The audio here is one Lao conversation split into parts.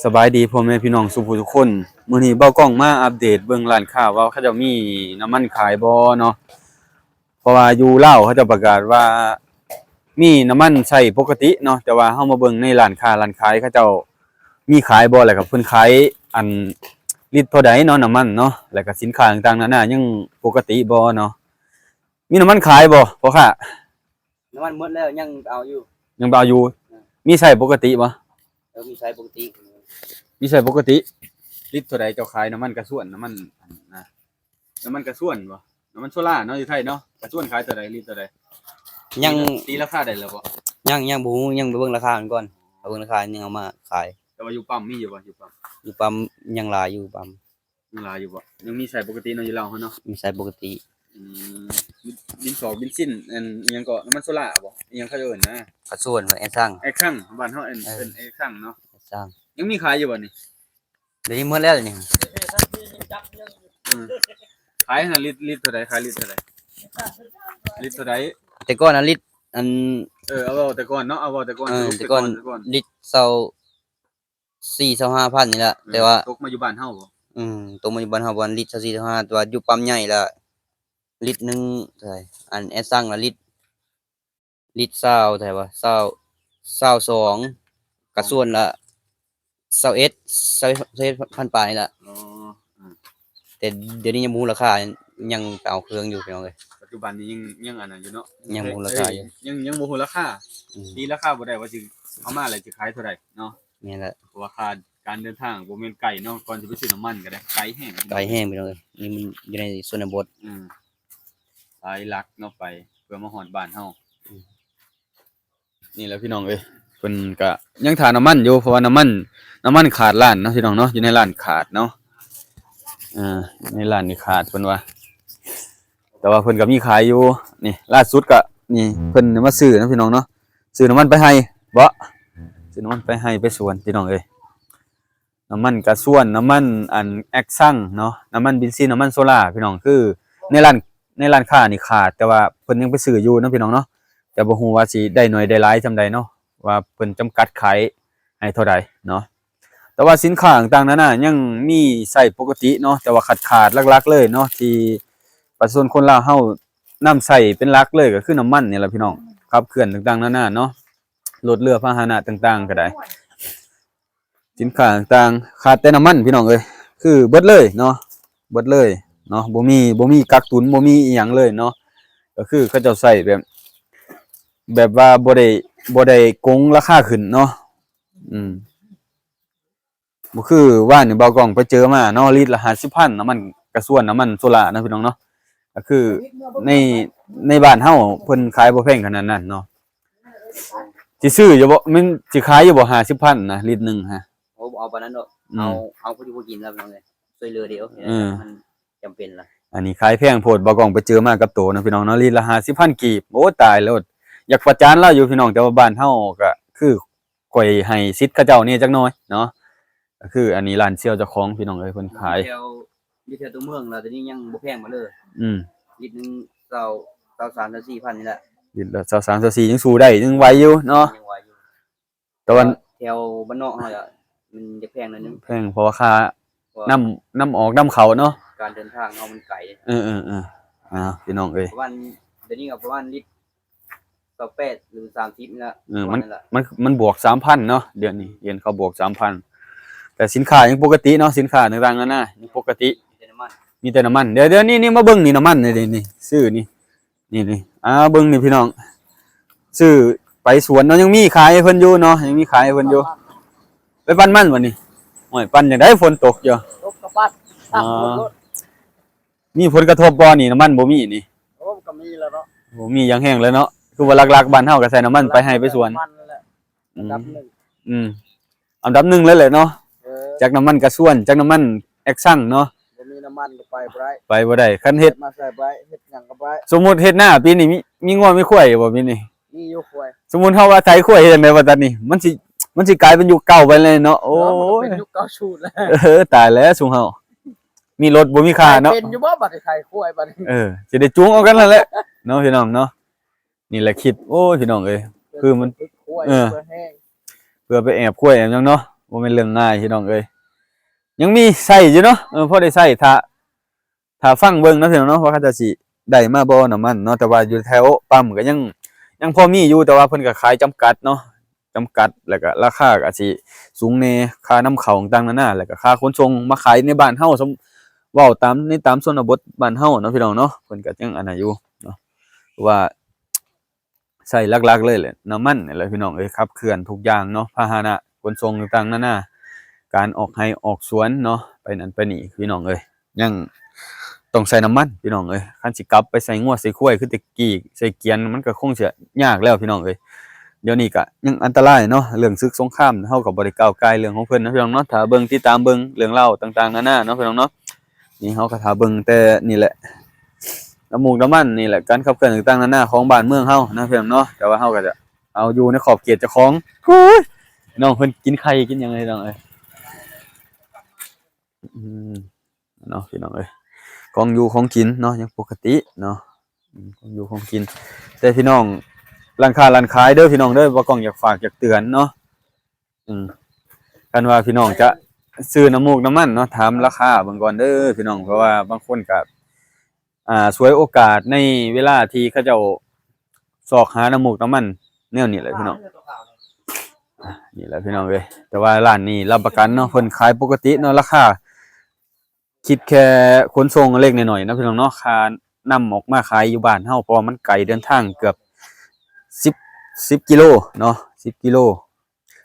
ສະບາຍດີພໍ່ແມ່ພີ່ນ້ອງສູ່ຜູ້ທຸກຄົນ. ມື້ນີ້ເບົາກ້ອງມາອັບເດດເບິ່ງຮ້ານຄ້າວ່າເຂົາເຈົ້າມີນ້ຳມັນຂາຍບໍ່ເນາະ. ເພາະວ່າຢູ່ລາວເຂົາເຈົ້າປະກາດວ່າມີນ້ຳມັນໃຊ້ປົກກະຕິເນາະ, ແຕ່ວ່າເຮົາມາເບິ່ງໃນຮ້ານຄ້າຮ້ານຂາຍເຂົາເຈົ້າມີຂາຍບໍ່ ແລ້ວກໍເພິ່ນຂາຍອັນລິດເທົ່າໃດເນາະ ນ້ຳມັນເນາະ, ແລ້ວກໍສິນຄ້າຕ່າງໆນານາຍັງປົກກະຕິບໍ່ເນາະ. ມີນ້ຳມັນຂາຍບໍ່ພໍ່ຄ້າ? ນ້ຳມັນໝົດແລ້ວ ຍັງເອົາຢູ່. ຍັງໄປເອົາຢູ່. ເອີ ມີໃຊ້ປົກກະຕິບໍ່? ເອີ ມີໃຊ້ປົກກະຕິ. ມີໃຊ້ປົກກະຕິ. ລິດເທົ່າໃດເຈົ້າຂາຍນ້ຳມັນກະຊວນ ນ້ຳມັນອັນນະ ນ້ຳມັນກະຊວນບໍ່? ນ້ຳມັນໂຊລາເນາະ ຢູ່ໄທເນາະ. ກະຊວນຂາຍເທົ່າໃດ? ລິດເທົ່າໃດ? ຍັງ ຕີລາຄາໄດ້ແລ້ວບໍ່? ຍັງ ຍັງບໍ່ຮູ້ ຍັງໄປເບິ່ງລາຄາມັນກ່ອນ. ໄປເບິ່ງລາຄາຍັງເອົາມາຂາຍ. ແຕ່ວ່າຢູ່ປ້ຳມີຢູ່ບໍ່? ຢູ່ປ້ຳ ຢູ່ປ້ຳຍັງຫຼາຍຢູ່ ປ້ຳ. ຍັງຫຼາຍຢູ່ບໍ່? ຍັງມີໃຊ້ປົກກະຕິເນາະ ຢູ່ລາວເຮົາເນາະ. ມີໃຊ້ປົກກະຕິ. ອືມ ບິນ ບິນຊອກ ບິນຊິນ ອັນ ອີ່ຫຍັງເກາະ ນ້ຳມັນໂຊລາບໍ່? ອີ່ຫຍັງເຂົາເອີ້ນນະ? ກະຊວນ ແອດຊັງ. ແອດຊັງ ບ້ານເຮົາເອີ້ນ ເອີ ເອີ້ນແອດຊັງເນາະ. ແອດຊັງ. ຍັງມີຂາຍຢູ່ບໍ່ນີ້? ດຽວນີ້ໝົດແລ້ວນີ້. ອືມ ຂາຍຫັ້ນ ລິດ ລິດເທົ່າໃດ? ຂາຍລິດເທົ່າໃດ? ລິດເທົ່າໃດ? ແຕ່ກ່ອນນະລິດອັນ ເອີ ເອົາເວົ້າແຕ່ກ່ອນເນາະ ເອົາເວົ້າແຕ່ກ່ອນ. ເອີ ສະຫຼຸບແຕ່ກ່ອນ ແຕ່ກ່ອນ ແຕ່ກ່ອນ ລິດຊາວ ສີ່ ຊາວຫ້າພັນນີ້ແຫຼະ. ເອີ ແຕ່ວ່າຕົກມາຢູ່ບ້ານເຮົາບໍ່? ອືມ ຕົກມາຢູ່ບ້ານເຮົາ ບ່ອນລິດຊາວສີ່ ຊາວຫ້າ ແຕ່ວ່າຢູ່ປ້ຳໃຫຍ່ລະລິດໜຶ່ງເທົ່າໃດ? ອັນແອດຊັງລະລິດ ລິດຊາວເທົ່າໃດວະ? ຊາວ ຊາວສອງ ກະຊວນລະຊາວເອັດ ຊາວເອັດ ຊາວເອັດພັນປາຍນີ້ລະ. ອໍ ອືມ ແຕ່ດຽວນີ້ຍັງບໍ່ຮູ້ລາຄາ ຍັງໄປເອົາເຄື່ອງຢູ່ ພີ່ນ້ອງເອີຍ. ປັດຈຸບັນນີ້ຍັງ ຍັງອັນນັ້ນຢູ່ເນາະ ຍັງບໍ່ຮູ້ລາຄາຢູ່. ເອີ ຍັງ ຍັງບໍ່ຮູ້ລາຄາ. ອືມ ຕີລາຄາບໍ່ໄດ້ວ່າຊິເອົາມາແລ້ວຊິຂາຍເທົ່າໃດເນາະ. ແມ່ນແຫຼະ ເພາະວ່າຄ່າການເດີນທາງບໍ່ແມ່ນໄກເນາະ ກ່ອນຊິໄປຊື້ນ້ຳມັນກໍໄດ້ ໄກແຮງ ໄກແຮງ ພີ່ນ້ອງເອີຍ. ນີ້ມັນຢູ່ໃນຊົນນະບົດ. ອືມ ຫຼາຍຫຼັກເນາະ ໄປເພື່ອມາຮອດບ້ານເຮົາ. ອືມ ນີ້ແຫຼະ ພີ່ນ້ອງເອີຍ ເພິ່ນກະຍັງຖ້ານ້ຳມັນຢູ່ ເພາະວ່ານ້ຳມັນ ນ້ຳມັນຂາດຮ້ານເນາະ ພີ່ນ້ອງເນາະ ຢູ່ໃນຮ້ານຂາດເນາະ. ເອີ ໃນຮ້ານນີ້ຂາດເພິ່ນວ່າ ແຕ່ວ່າເພິ່ນກໍມີຂາຍຢູ່. ນີ້ລ່າສຸດກໍນີ້ ເພິ່ນມາຊື້ນຳ ພີ່ນ້ອງເນາະ ຊື້ນ້ຳມັນໄປໄຮ່ເບາະ ຊື້ນ້ຳມັນໄປໄຮ່ໄປສວນ ພີ່ນ້ອງເອີຍ. ນ້ຳມັນກະຊວນ ນ້ຳມັນອັນແອັດຊັງເນາະ ນ້ຳມັນເບນຊິນ ນ້ຳມັນໂຊລາ ພີ່ນ້ອງ ຄືໃນຮ້ານ ໃນຮ້ານຄ້ານີ້ຂາດ ແຕ່ວ່າເພິ່ນຍັງໄປຊື້ຢູ່ນຳ ພີ່ນ້ອງເນາະ. ແຕ່ບໍ່ຮູ້ວ່າຊິໄດ້ໜ້ອຍໄດ້ຫຼາຍສ່ຳໃດເນາະ ວ່າເພິ່ນຈຳກັດຂາຍໃຫ້ເທົ່າໃດເນາະ. ແຕ່ວ່າສິນຄ້າຕ່າງໆນານາຍັງມີໃຊ້ປົກກະຕິເນາະ ແຕ່ວ່າຂາດໆຫຼັກໆເລີຍເນາະ ທີ່ປະຊາຊົນຄົນລາວເຮົານຳໃຊ້ເປັນຫຼັກເລີຍ ກໍຄືນ້ຳມັນນີ້ແຫຼະ ພີ່ນ້ອງ ຂັບເຄື່ອນຕ່າງໆນານາເນາະ ລົດເຮືອພາຫະນະຕ່າງໆກໍໄດ້. ສິນຄ້າຕ່າງໆ ຂາດແຕ່ນ້ຳມັນ ພີ່ນ້ອງເອີຍ ຄືເບິດເລີຍເນາະ ເບິດເລີຍເນາະ ບໍ່ມີ ບໍ່ມີກັກຕຸນ ບໍ່ມີອີ່ຫຍັງເລີຍເນາະ. ກໍຄືເຂົາເຈົ້າໃຊ້ແບບ ແບບວ່າບໍ່ໄດ້ ບໍ່ໄດ້ກົງລາຄາຂຶ້ນເນາະ. ອືມ ບໍ່ຄືວານນີ້ ເບົາກ້ອງໄປເຈີມາເນາະ ລິດລະຫ້າສິບພັນ ນ້ຳມັນກະຊວນ ນ້ຳມັນໂຊລາເນາະ ພີ່ນ້ອງເນາະ. ກໍຄືໃນ ໃນບ້ານເຮົາເພິ່ນຂາຍບໍ່ແພງຂະໜາດນັ້ນເນາະ. ຊິຊື້ຢູ່ບໍ່? ມັນຊິຂາຍຢູ່ບໍ່ ຫ້າສິບພັນນະ ລິດໜຶ່ງຮະ? ໂອ້ ບໍ່ເອົາປານນັ້ນດອກ. ອືມ ເອົາ ເອົາພໍຢູ່ພໍກິນລະ ພີ່ນ້ອງເອີຍ ຊ່ວຍເຫຼືອເດ. ເອີ ມັນຈຳເປັນລະ. ອັນນີ້ຂາຍແພງໂພດ ເບົາກ້ອງໄປເຈີມາກັບໂຕເນາະ ພີ່ນ້ອງເນາະ ລິດລະຫ້າສິບພັນກີບ. ໂອ້ ຕາຍໂລດ ຢາກປະຈານລາວຢູ່ ພີ່ນ້ອງ ແຕ່ວ່າບ້ານເຮົາກໍຄື ຂ້ອຍໃຫ້ສິດເຂົາເຈົ້າແດ່ຈັກໜ້ອຍເນາະ. ກໍຄືອັນນີ້ຮ້ານສ່ຽວເຈົ້າຂອງ ພີ່ນ້ອງເອີຍ ເພິ່ນຂາຍ ຢູ່ແຖວ ຢູ່ແຖວຕົວເມືອງລະ ດຽວນີ້ຍັງບໍ່ແພງປານໃດ. ອືມ ລິດໜຶ່ງຊາວ ຊາວສາມ ຊາວສີ່ພັນນີ້ແຫຼະ. ລິດລະຊາວສາມ ຊາວສີ່ ຍັງສູ້ໄດ້ ຍັງໄຫວຢູ່ເນາະ ຍັງໄຫວຢູ່. ແຕ່ວ່າແຖວບ້ານນອກເຮົາລະ ມັນຈະແພງໜ້ອຍໜຶ່ງ ແພງ ເພາະວ່າຄ່າ ເພາະວ່ານ້ຳ ນ້ຳອອກນ້ຳເຂົ້າເນາະ ການເດີນທາງເຮົາມັນໄກ. ເອີໆໆ ອ້າວ ພີ່ນ້ອງເອີຍ ປະມານ ດຽວນີ້ກໍປະມານລິດ ຊາວແປດ ຫຼື ສາມສິບນີ້ລະ. ເອີ ປະມານນັ້ນລະ ມັນ ມັນບວກສາມພັນເນາະ ດຽວນີ້ເຫັນເຂົາບວກສາມພັນ. ແຕ່ສິນຄ້າຍັງປົກກະຕິເນາະ ສິນຄ້າຕ່າງໆນານາຍັງປົກກະຕິ ມີແຕ່ນ້ຳມັນ ມີແຕ່ນ້ຳມັນ. ດຽວ ດຽວນີ້ ນີ້ມາເບິ່ງນີ້ ນ້ຳມັນນີ້ ນີ້ ນີ້ ຊື້ນີ້ ນີ້ໆ ອ່າ ເບິ່ງນີ້ພີ່ນ້ອງ ຊື້ໄປສວນເນາະ ຍັງມີຂາຍໃຫ້ເພິ່ນຢູ່ເນາະ ຍັງມີຂາຍໃຫ້ເພິ່ນຢູ່. ໄປປັ່ນມັນບໍ່ນີ້? ໂອ້ຍ ປັ່ນຈັ່ງໃດ ຝົນຕົກຢູ່. ຕົກກະປັ່ນ. ອໍ ມີຜົນກະທົບບໍ່ນີ້ ນ້ຳມັນບໍ່ມີນີ້? ໂອ້ ກໍມີແລ້ວເນາະ ບໍ່ມີຢ່າງແຮງເລີຍເນາະ. ຄືວ່າຫຼັກໆບ້ານເຮົາກໍໃຊ້ນ້ຳມັນໄປໄຮ່ໄປສວນ ອັນດັບໜຶ່ງ. ອືມ ອັນດັບໜຶ່ງເລີຍແຫຼະເນາະ. ເອີ ຈັກນ້ຳມັນກະຊວນ ຈັກນ້ຳມັນແອັກຊັງເນາະ ບໍ່ມີນ້ຳມັນກໍໄປບໍ່ໄດ້ ໄປບໍ່ໄດ້. ຄັນເຮັດມາໃສ່ໄປ ເຮັດຫຍັງກໍໄປ. ສົມມຸດເຮັດນາປີນີ້ ມີ ມີງົວມີຄວາຍບໍ່ປີນີ້? ມີຢູ່ຄວາຍ. ສົມມຸດເຮົາວ່າໄຖຄວາຍເຮັດຈັ່ງໃດບັດນີ້? ມັນຊິ ມັນຊິກາຍເປັນຍຸກເກົ່າໄປເລີຍເນາະ. ໂອ້ຍ ເປັນຍຸກເກົ່າສູດແລ້ວ. ເອີ ຕາຍແລ້ວຊຸມເຮົາ ມີລົດບໍ່ມີຄ່າເນາະ. ເປັນຢູ່ບໍ່ບັດນີ້ ໄຖຄວາຍບັດນີ້? ເອີ ຊິໄດ້ຈູງເອົາກັນຫັ້ນແຫຼະເນາະ ພີ່ນ້ອງເນາະ. ນີ້ແຫຼະຄລິບ ໂອ້ຍ ພີ່ນ້ອງເອີຍ ຄືມັນ ເອີ ເພື່ອໄປແອບຄວາຍແອບຫຍັງເນາະ. ບໍ່ແມ່ນເລື່ອງງ່າຍພີ່ນ້ອງເອີຍ. ຍັງມີໃຊ້ຢູ່ເນາະ ເອີ ພໍໄດ້ໃຊ້ ຖ້າ ຖ້າຟັງເບິ່ງເນາະພີ່ນ້ອງເນາະ ວ່າເຂົາເຈົ້າຊິໄດ້ມາບໍ່ນ້ຳມັນເນາະ. ແຕ່ວ່າຢູ່ແຖວປ້ຳກໍຍັງ ຍັງພໍມີຢູ່ ແຕ່ວ່າເພິ່ນກໍຂາຍຈຳກັດເນາະ ຈຳກັດ ແລ້ວກໍລາຄາກໍອາດຊິສູງແດ່ ຄ່ານຳເຂົ້າຕ່າງໆນານາ ແລ້ວກໍຄ່າຂົນສົ່ງມາຂາຍໃນບ້ານເຮົາ ເວົ້າຕາມ ໃນຕາມຊົນນະບົດບ້ານເຮົາເນາະພີ່ນ້ອງເນາະ ເພິ່ນກໍຍັງອັນນັ້ນຢູ່ເນາະ ວ່າ ໃຊ້ຫຼັກໆເລີຍແຫຼະ ນ້ຳມັນນີ້ແຫຼະພີ່ນ້ອງເອີຍ ຂັບເຄື່ອນທຸກຢ່າງເນາະ ພາຫະນະຂົນສົ່ງຕ່າງໆນານາ ການອອກໄຮ່ອອກສວນເນາະ ໄປນັ້ນໄປນີ້ພີ່ນ້ອງເອີຍ ຍັງຕ້ອງໃຊ້ນ້ຳມັນພີ່ນ້ອງເອີຍ. ຄັນຊິກັບໄປໃສ່ງົວໃສ່ຄວາຍຄືແຕ່ກີ້ ໃສ່ກຽນ ມັນກໍຄົງຈະຍາກແລ້ວພີ່ນ້ອງເອີຍ. ດຽວນີ້ກໍຍັງອັນຕະລາຍເນາະ ເລື່ອງສຶກສົງຄາມ ເຮົາກໍບໍ່ໄດ້ກ້າວກ່າຍເລື່ອງຂອງເພິ່ນນະພີ່ນ້ອງເນາະ. ຖ້າເບິ່ງ ຕິດຕາມເບິ່ງເລື່ອງລາວຕ່າງໆນານາເນາະພີ່ນ້ອງເນາະ. ນີ້ເຮົາກໍຖ້າເບິ່ງແຕ່ນີ້ແຫຼະ ນ້ຳມູກນ້ຳມັນນີ້ແຫຼະ ການຂັບເຄື່ອນຕ່າງໆນານາຂອງບ້ານເມືອງເຮົານະພີ່ນ້ອງເນາະ. ແຕ່ວ່າເຮົາກໍຈະເອົາຢູ່ໃນຂອບເຂດເຈົ້າຂອງ. ໂອ້ຍ ນ້ອງເພິ່ນກິນໄຂ່ກິນຫຍັງພີ່ນ້ອງເອີຍ. ອືມ ເນາະພີ່ນ້ອງເອີຍ ຂອງຢູ່ຂອງກິນເນາະ ຍັງປົກກະຕິເນາະ ອືມ ຂອງຢູ່ຂອງກິນ. ແຕ່ພີ່ນ້ອງ ຮ້ານຄ້າຮ້ານຂາຍເດີພີ່ນ້ອງເດີ ບ່າວກ້ອງຢາກຝາກຢາກເຕືອນເນາະ. ອືມ ຄັນວ່າພີ່ນ້ອງຈະຊື້ນ້ຳມູກນ້ຳມັນເນາະ ຖາມລາຄາເບິ່ງກ່ອນເດີພີ່ນ້ອງ ເພາະວ່າບາງຄົນກໍ ອ່າ ສວຍໂອກາດໃນເວລາທີ່ເຂົາເຈົ້າຊອກຫານ້ຳມູກນ້ຳມັນແນວນີ້ແຫຼະພີ່ນ້ອງ. ອ່າ ນີ້ແຫຼະພີ່ນ້ອງເອີຍ ແຕ່ວ່າຮ້ານນີ້ຮັບປະກັນເນາະ ເພິ່ນຂາຍປົກກະຕິເນາະ ລາຄາ ຄິດແຄ່ຂົນສົ່ງເລັກນ້ອຍເນາະພີ່ນ້ອງເນາະ ຄ່ານຳອອກມາຂາຍຢູ່ບ້ານເຮົາ ເພາະວ່າມັນໄກ ເດີນທາງເກືອບສິບ ສິບກິໂລເນາະ ສິບກິໂລ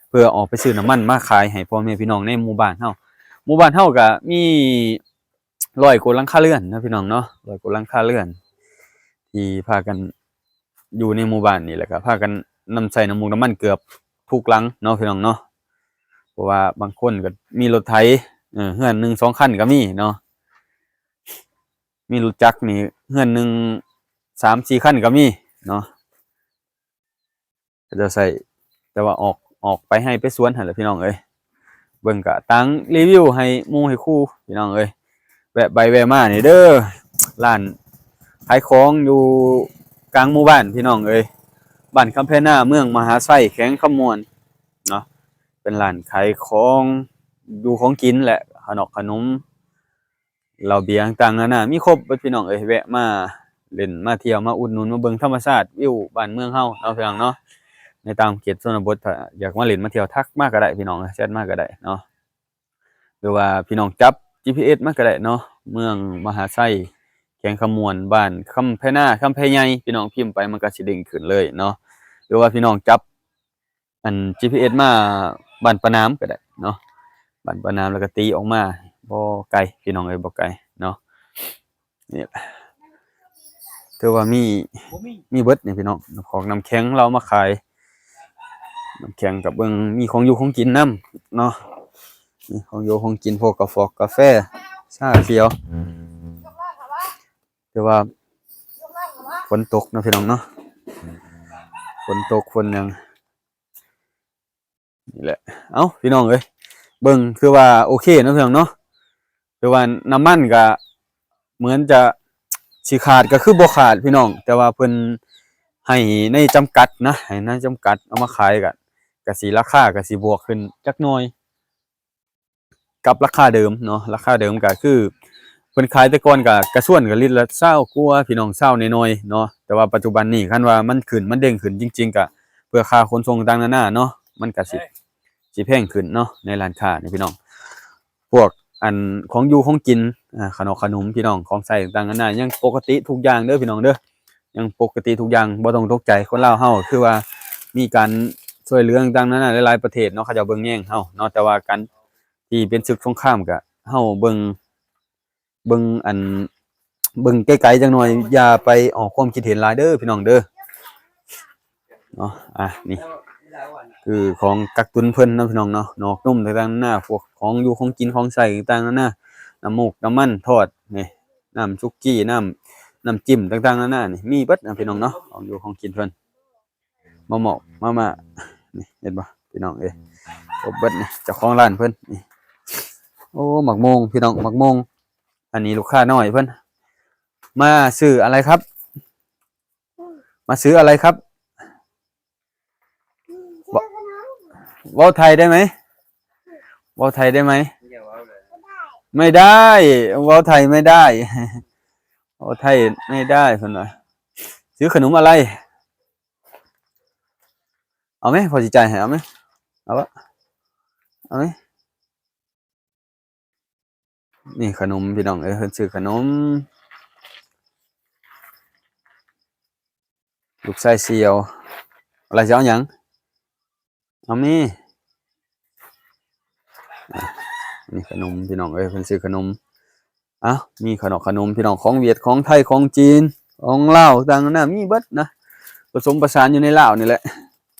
ເພື່ອອອກໄປຊື້ນ້ຳມັນມາຂາຍໃຫ້ພໍ່ແມ່ພີ່ນ້ອງໃນໝູ່ບ້ານເຮົາ. ໝູ່ບ້ານເຮົາກະມີຮ້ອຍກວ່າຫຼັງຄາເຮືອນເນາະພີ່ນ້ອງເນາະ ຮ້ອຍກວ່າຫຼັງຄາເຮືອນ ທີ່ພາກັນ ຢູ່ໃນໝູ່ບ້ານນີ້ ແລ້ວກໍພາກັນນຳໃຊ້ນ້ຳມູກນ້ຳມັນເກືອບທຸກຫຼັງເນາະພີ່ນ້ອງເນາະ. ເພາະວ່າບາງຄົນກໍມີລົດໄຖ ເອີ ເຮືອນໜຶ່ງສອງຄັນກໍມີເນາະ ມີລົດຈັກນີ້ເຮືອນໜຶ່ງສາມສີ່ຄັນກໍມີເນາະ ເຂົາເຈົ້າໃຊ້ ແຕ່ວ່າອອກ ອອກໄປໄຮ່ໄປສວນຫັ້ນແຫຼະພີ່ນ້ອງເອີຍ. ເບິ່ງກະຕັ້ງຣີວິວໃຫ້ໝູ່ໃຫ້ຄູ່ພີ່ນ້ອງເອີຍ ແວະໄປແວະມານີ້ເດີ ຮ້ານຂາຍຂອງຢູ່ກາງໝູ່ບ້ານພີ່ນ້ອງເອີຍ ບ້ານຄຳແພນາ ເມືອງມະຫາໄຊ ແຂວງຄຳມ່ວນເນາະ. ເປັນຮ້ານຂາຍຂອງຢູ່ຂອງກິນ ແລະ ຂະໜົມຂະໜົມ ເຫຼົ້າເບຍຕ່າງໆນານາ ມີຄົບເບິດພີ່ນ້ອງເອີຍ. ແວະມາຫຼິ້ນມາທ່ຽວ ມາອຸດໜູນ ມາເບິ່ງທຳມະຊາດ ວິວບ້ານເມືອງເຮົາເນາະພີ່ນ້ອງເນາະ ໃນຕ່າງເຂດຊົນນະບົດ. ຖ້າຢາກມາຫຼິ້ນມາທ່ຽວ ທັກມາກໍໄດ້ພີ່ນ້ອງ ແຊັດມາກໍໄດ້ເນາະ ຫຼືວ່າພີ່ນ້ອງຈັບຈີພີເອັສມາກໍໄດ້ເນາະ. ເມືອງມະຫາໄຊ ແຂວງຄຳມ່ວນ ບ້ານຄຳແພນາ ຄຳແພໃຫຍ່ ພີ່ນ້ອງພິມໄປ ມັນກໍຊິເດ້ງຂຶ້ນເລີຍເນາະ. ຫຼືວ່າພີ່ນ້ອງຈັບ ອັນຈີພີເອັສມາບ້ານປານາມກໍໄດ້ເນາະ ບ້ານປານາມ ແລ້ວກໍຕີອອກມາ ບໍ່ໄກພີ່ນ້ອງເອີຍ ບໍ່ໄກເນາະ. ນີ້ແຫຼະ ຖືວ່າມີ ມີເບິດນີ້ພີ່ນ້ອງ ນ້ຳຂອງນ້ຳແຂງລາວມາຂາຍ ນ້ຳແຂງກັບເບິ່ງ ມີຂອງຢູ່ຂອງກິນນຳເນາະ ມີຂອງຢູ່ຂອງກິນ ພວກກະຟອກກາແຟ ຊາຂຽວ. ແຕ່ວ່າຝົນຕົກເນາະພີ່ນ້ອງເນາະ ຝົນຕົກຝົນຫຍັງ ນີ້ແຫຼະ. ເອົ້າ ພີ່ນ້ອງເອີຍ ເບິ່ງ ຄືວ່າໂອເຄເນາະພີ່ນ້ອງເນາະ ຄືວ່ານ້ຳມັນກະເໝືອນຈະຊິຂາດ ກະຄືບໍ່ຂາດພີ່ນ້ອງ ແຕ່ວ່າເພິ່ນໃຫ້ໃນຈຳກັດນະ ໃຫ້ໃນຈຳກັດ ເອົາມາຂາຍກະ ກະຊິ ລາຄາກະຊິບວກຂຶ້ນຈັກໜ່ອຍ ກັບລາຄາເດີມເນາະ. ລາຄາເດີມກະຄືເພິ່ນຂາຍແຕ່ກ່ອນກະ ກະຊວນກະລິດລະຊາວກວ່າ ພີ່ນ້ອງ ຊາວໜ້ອຍໆເນາະ ແຕ່ວ່າປັດຈຸບັນນີ້ ຄັນວ່າມັນຂຶ້ນ ມັນເດ້ງຂຶ້ນຈິງໆ ກະເພື່ອຄ່າຂົນສົ່ງຕ່າງໆນານາເນາະ ມັນກະຊິ ຊິແພງຂຶ້ນເນາະ ໃນຮ້ານຄ້ານີ້ພີ່ນ້ອງ. ພວກອັນຂອງຢູ່ຂອງກິນ ອາ ຂະໜົມຂະໜົມ ພີ່ນ້ອງ ຂອງໃຊ້ຕ່າງໆນານາ ຍັງປົກກະຕິທຸກຢ່າງເດີພີ່ນ້ອງເດີ ຍັງປົກກະຕິທຸກຢ່າງ ບໍ່ຕ້ອງຕົກໃຈ. ຄົນລາວເຮົາຄືວ່າມີການຊ່ວຍເຫຼືອຕ່າງໆນານາ ຫຼາຍໆປະເທດເນາະ ເຂົາເຈົ້າເບິ່ງແຍງເຮົາເນາະ ແຕ່ວ່າການທີ່ເປັນສຶກສົງຄາມກະ ເຮົາເບິ່ງ ເບິ່ງອັນ ເບິ່ງໄກໆຈັກໜ່ອຍ ຢ່າໄປອອກຄວາມຄິດເຫັນຫຼາຍເດີພີ່ນ້ອງເດີ ເນາະ. ອ່າ ນີ້ຄືຂອງກັກຕຸນເພິ່ນເນາະພີ່ນ້ອງເນາະ ໜອກນົມຕ່າງໆນານາ ພວກຂອງຢູ່ຂອງກິນຂອງໃຊ້ຕ່າງໆນານາ ນ້ຳມູກນ້ຳມັນທອດນີ້ ນ້ຳສຸກີ້ ນ້ຳ ນ້ຳຈິ້ມຕ່າງໆນານານີ້ ມີເບິດນະພີ່ນ້ອງເນາະ ຂອງຢູ່ຂອງກິນເພິ່ນ. ມາໝອກມາມ່າ ນີ້ເຫັນບໍ່ພີ່ນ້ອງເອີຍ ຄົບເບິດນີ້ ເຈົ້າຂອງຮ້ານເພິ່ນນີ້. ໂອ້ ໝາກໂມງພີ່ນ້ອງ ໝາກໂມງ ອັນນີ້ລູກຄ້ານ້ອຍເພິ່ນ ມາຊື້ອະໄລຄັບ ມາຊື້ອະໄລຄັບ ເວົ້າ ເວົ້າໄທໄດ້ໄໝ? ເວົ້າໄທໄດ້ໄໝ? ບໍ່ຢາກເວົ້າເລີຍ. ໄມ່ໄດ້ ເວົ້າໄທໄມ່ໄດ້ ເວົ້າໄທໄມ່ໄດ້ ເພິ່ນວ່າ. ຊື້ຂະໜົມອະໄລ? ເອົາໄໝ? ພໍ່ຊິຈ່າຍໃຫ້ ເອົາໄໝ? ເອົາວະ? ເອົາໄໝ? ນີ້ຂະໜົມພີ່ນ້ອງເອີຍ ເພິ່ນຊື້ຂະໜົມ. ລູກຊາຍສ່ຽວ ອະໄລ ຊິເອົາຫຍັງ? ເອົາມີ ອ່ະ ນີ້ຂະໜົມພີ່ນ້ອງເອີຍ ເພິ່ນຊື້ຂະໜົມ. ເອົ້າ ມີຂະໜົມ ຂະໜົມພີ່ນ້ອງ ຂອງຫວຽດ ຂອງໄທ ຂອງຈີນ ຂອງລາວ ຕ່າງນານາ ມີເບິດນະ ປະສົມປະສານຢູ່ໃນລາວນີ້ແຫຼະ.